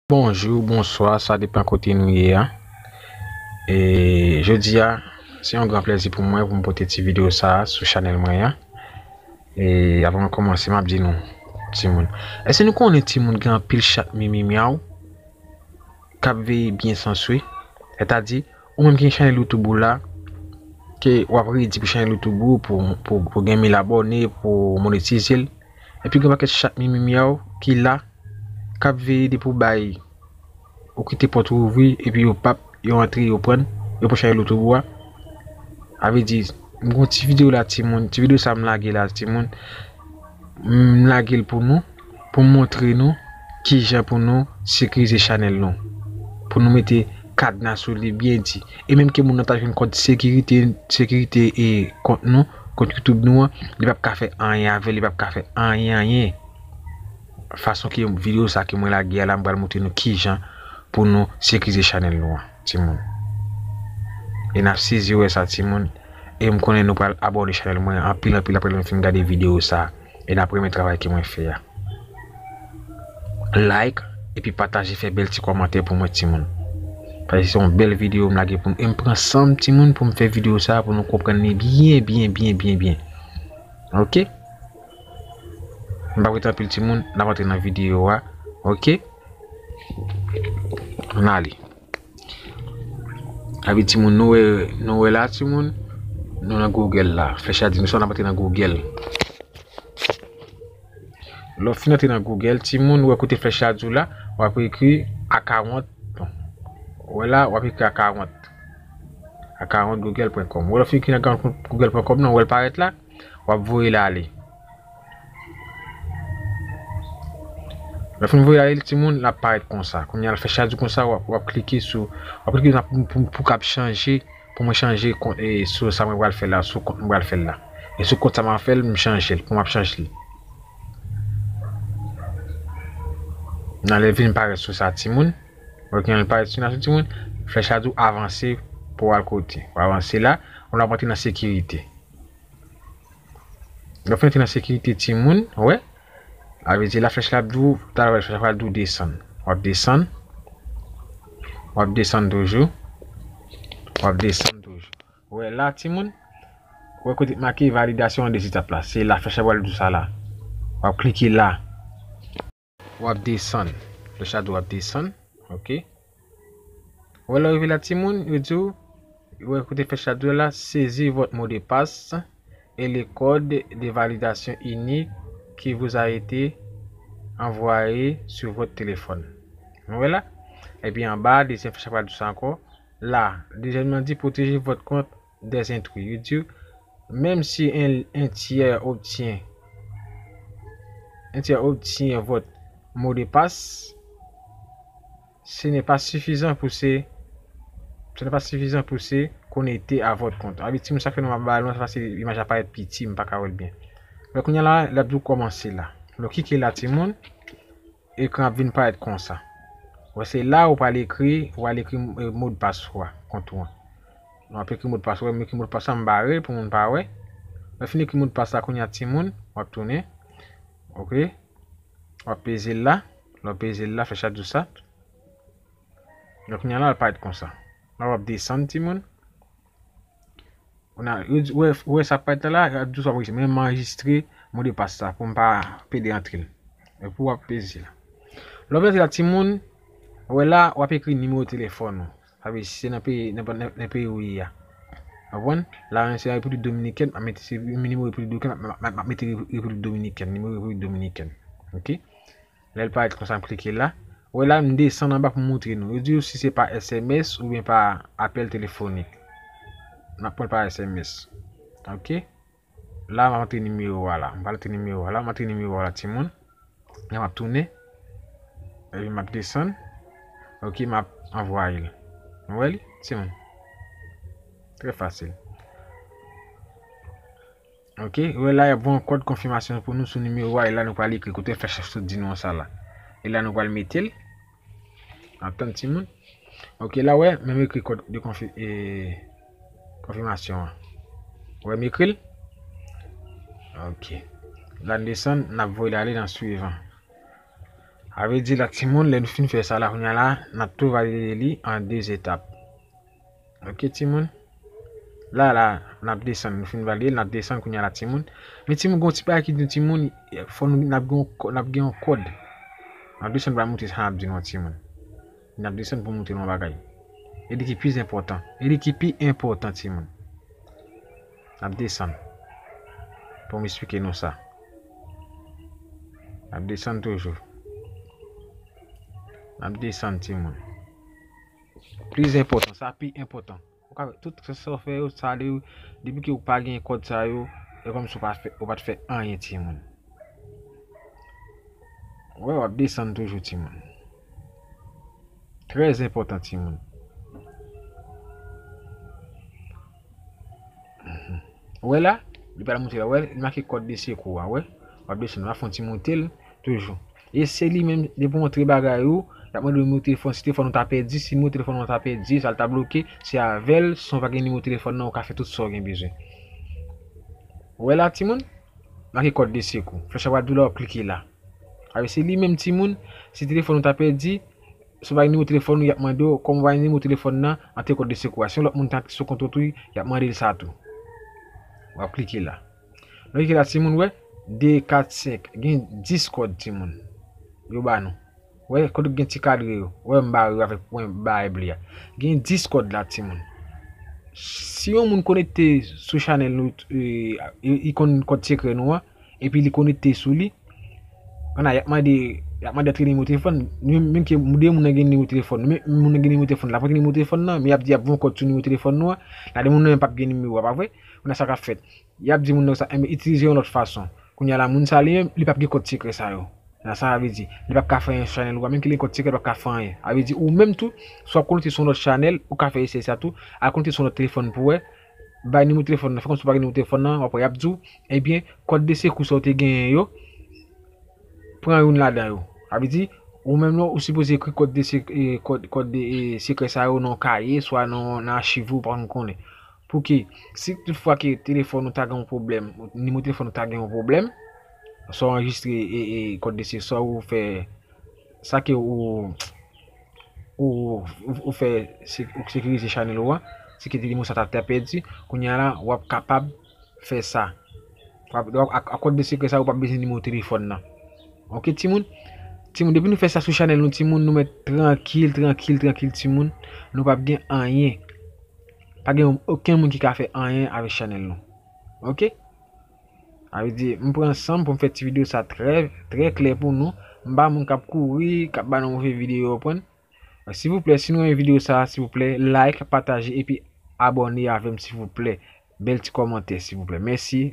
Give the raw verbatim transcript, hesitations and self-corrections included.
Bonjou, bonswa, sa depann kote nou ye a. E jodi a, se yon gran plèzi pou mwen pou m pote ti videyo sa a sou chanèl mwen an. E avan mwen kòmanse, m ap di nou, timoun, èske nou konnen timoun gen anpil chat mimi myaw k ap veye byen san swe? Sètadi, ou menm ki gen chanèl YouTube ou la, ke w ap redi pou chanèl YouTube ou, pou, pou, pou gen mil abòne, pou monetize l. Epi gen pakèt chat mimi myaw ki la, k ap veye depi w bay, ou kite pòt ou ouvri, epi yo pap, yo antre, yo pran, yo pran chanèl YouTube ou a. A vle di, m gon ti videyo la, timoun, ti videyo sa m lage la, timoun. M lage l pou nou, pou m montre nou kijan pou nou sekirize chanèl nou. Pou nou mete kadna sou li byen di. E menm ke moun nan ta jwenn kòd sekirite, sekirite e kont nou, kont YouTube nou an, li p ap ka fè anyen avè l, li p ap ka fè anyen, anyen. Fason ke videyo sa ke mwen lage a la, m pral montre nou kijan pou nou sekirize chanèl nou an, timoun. E n ap sezi wè sa, timoun. E m konnen nou pral abòne chanèl mwen anpil, anpil, apre nou fin gade videyo sa. E n ap renmen travay ke mwen fè a. Like, epi pataje, fè bèl ti kòmantè pou mwen, timoun. Paske se yon bèl videyo m lage pou nou. E m pran san m, timoun, pou m fè videyo sa a, pou nou konprann li byen, byen, byen, byen, byen. Oke? M pa rete anpil, timoun, n ap antre nan videyo a. Oke? Ann ale. Abi, timoun, nou wè, nou wè la, timoun, nou nan Google la. Flèch la di nou sa, n ap antre nan Google. Lè w fin antre nan Google, timoun, ou wè kote flèch la di w la, w ap ekri account. Bon. Ou wè la, w ap ekri account. Account google pwen com. Ou wè lè w fin ekri nan account google pwen com nan, ou wè l parèt la, w ap voye l ale. Lè w fin voye l ale, timoun, l ap parèt konsa. Kounye a, l flèch la di w konsa, w ap, w ap klike sou, w ap klike nan pou, pou, pou k ap chanje, pou mwen chanje kont, e, sou sa mwen pral fè la, sou kont mwen pral fè la. E sou kont sa m ap fè l, m chanje l, pou m ap chanje l. Nan lè l vin parèt sou sa, timoun. Wè kounye a l parèt sou sa, timoun. Flèch la di w avanse pou w al kote. W avanse la, ou ap antre nan sekirite. Lè w fin antre nan sekirite, timoun, wè. A vle di la flèch la ap di w, talè flèch la pral di w desann. W ap desann. W ap desann toujou. W ap desann toujou. Wè la, timoun. Wè kote k make validasyon an de etap la. Se la flèch la pral di w sa la. W ap klike la. W ap desann. Flèch la di w ap desann. Oke. Wè lè w rive la, timoun, yo di w, wè kote flèch la di w la, saisissez votre mot de passe et le code de validation unique qui vous a été envoyé sur votre téléphone. Nou wè la? Epi anba, dezyèm flèch la pral di w sa ankò. La, dezyèm nan di, protégez votre compte des intrus. Yo di w, même si un, un tiers obtient, un tiers obtient votre mot de passe, ce n'est pas suffisant pour se, ce n'est pas suffisant pour se connecter à votre compte. Abi, timoun, sa fè nou ap ba nou, sa se imaj la parèt piti, m pa ka wè l byen. Men kounye a la, l ap di w kòmanse la. Donk, klike la, timoun. Ekran ap vin parèt konsa. Wè, se la ou pral ekri, ou pral ekri, e, modpas ou a, kont ou an. Nou ap ekri modpas ou a, m ekri modpas la, m bare l pou moun pa wè. Lè w fin ekri modpas la, kounye a, timoun, w ap tounen. Oke. W ap peze l la. Lè w peze l la, flèch la di w sa. Donk, kounye a la, l parèt konsa. La, w ap desann, timoun. Ou na, ou, ou wè, ou wè sa parèt la, la, y ap di w sa w anrejistre. Men m anrejistre modpas sa pou m pa pede antre l. Epi w ap peze la. Lè w fin antre la, timoun, ou wè la, w ap ekri nimewo telefòn ou. Sa vle di, si se nan peyi, nan, nan, nan peyi ou ye a. Konprann? La, se nan Repiblik Dominikèn, m ap mete, se nimewo Repiblik Dominikèn, m ap, m ap, m ap mete Re-, Repiblik Dominikèn, nimewo Repiblik Dominikèn. Oke? Lè l parèt konsa, m klike la. Ou wè la, m desann anba pou m montre nou. Yo di w si se pa S M S oubyen pa apèl telefonik. M ap pran l pa S M S. Oke? La, m ap antre nimewo a la. M pral antre nimewo a la. M antre nimewo a la, timoun. Lè m ap tounen. Epi m ap desann. Oke, m ap anvwaye l. Nou wè li? Timoun. Trè fasil. Oke, wè la, y ap voye yon kòd konfimasyon pou nou sou nimewo a, e la nou pral ekri kote flèch la sot di nou an sa la. E la nou pral mete l. Atann timoun. Oke, la wè, men m ekri kòd de konfi-, e, konfimasyon an. Wè, m ekri l. Oke. La n desann, n ap voye l ale nan swivan. A vle di la, timoun, lè nou fin fè sa la, kounye a la, n ap tou valide li an de etap. Ok, timoun? La, la, n ap desann, nou fin valide l, n ap desann kounye a la, timoun. Men timoun, gen yon ti bagay ki di nou, timoun, fò nou, n ap gen yon kò-, n ap gen yon kòd. N ap desann pou n montre sa n ap di nou an, timoun. N ap desann pou montre nou yon bagay. E li ki pi enpòtan. E li ki pi enpòtan, timoun. N ap desann. Pou m esplike nou sa. N ap desann toujou. N ap desann, timoun. Pli enpòtan, sa pi enpòtan. Ou ka, tout sa w fè yo, sa ale yo, depi ke ou pa gen kòd sa yo, e kòmsi ou pa fè, ou pa t fè anyen, timoun. Wè, w ap desann toujou, timoun. Trè enpòtan, timoun. Mhm. Ou wè la? Li pral monte la. Ou wè, li make kòd de sekou a, wè? W ap desann, w ap fè yon ti monte l, toujou. E se li menm, depi w antre bagay ou, l ap mande w nimewo telefòn, si telefòn ou ta pèdi, si nimewo telefòn ou ta pèdi, sa l ta bloke, se avè l, san w pa gen nimewo telefòn nan, ou ka fè tout sa w gen bezwen. Ou wè la, timoun? Make kòd de sekou. Flèch la pral di w la, w ap klike la. Sa vle di se li menm, timoun, si telefòn ou ta pèdi, si w pa gen nimewo telefòn ou, y ap mande w, kòm ou pa gen nimewo telefòn nan, antre kòd de sekou a. Si yon lòt moun ta antre sou kont ou tou, y ap mande l sa tou. W ap klike la. Lè w klike la, timoun, wè, de, kat, senk, gen dis kòd, timoun. Yo ba nou. Wè, kote gen ti kadre yo. Wè, m bare yo avèk pwen bare ble a. Gen dis kòd la, timoun. Si yon moun konekte sou chanèl nou, e, e, li konn kòd sekrè nou an, epi li konekte sou li, ann a, y ap mande, y ap mande antre nimewo telefòn. Nou menm, menm ke de moun nan gen nimewo telefòn, nou menm moun nan gen nimewo telefòn, l ap antre nimewo telefòn nan, men y ap di y ap voye yon kòd sou nimewo telefòn nou an, la de moun nan menm p ap gen nimewo a, pa vre? Kounye a sa k ap fèt? Y ap di moun nan sa, enben, itilize yon lòt fason. Kounye a la, moun sa li menm, li p ap gen kòd sekrè sa yo. Sa, sa vle di, li p ap ka fè anyen sou chanèl ou a, menm ke li gen kòd sekrè, li p ap ka fè anyen. Sa vle di, ou menm tou, si w ap konekte sou yon lòt chanèl, ou ka fè eseye sa tou, al konekte sou yon lòt telefòn pou wè, bay nimewo telefòn nan, fè kòmsi w pa gen nimewo telefòn nan, w ap wè y ap di w, ebyen, kòd de sekou sa w te genyen yo, pran youn ladan yo. Sa vle di, ou menm non, ou sipoze ekri kòd de sek-, e, kòd, kòd de, e, sekrè sa yo nan yon kaye, swa nan, nan achiv ou, ou pa konn konnen. Pou ke, si toutfwa ke telefòn ou ta gen yon pwoblèm, nimewo telefòn ou ta gen yon pwoblèm, sa w anrejistre, e, e, kòd de se-, sa w fè, sa ke ou, ou, ou, ou fè, se-, ou sekirize chanèl ou an, si ke nimewo sa ta, ta pèdi, kounye a la, w ap kapab fè sa. W ap, w ap, ak, ak kòd de sekrè sa, ou p ap bezwen nimewo telefòn nan. Ok, timoun? Timoun, depi nou fè sa sou chanèl nou, timoun, nou mèt trankil, trankil, trankil, timoun. Nou p ap gen anyen. Pa gen okenn moun ki ka fè anyen avèk chanèl nou. Ok? Sa vle di, m pran san m pou m fè ti videyo sa trè, trè klè pou nou. M pa moun k ap kouri, k ap ba nou move videyo, w konprann? Silvouplè, si nou renmen videyo sa, silvouplè, like, pataje, epi abòne avè m, silvouplè. Bèl ti kòmantè, silvouplè. Mèsi.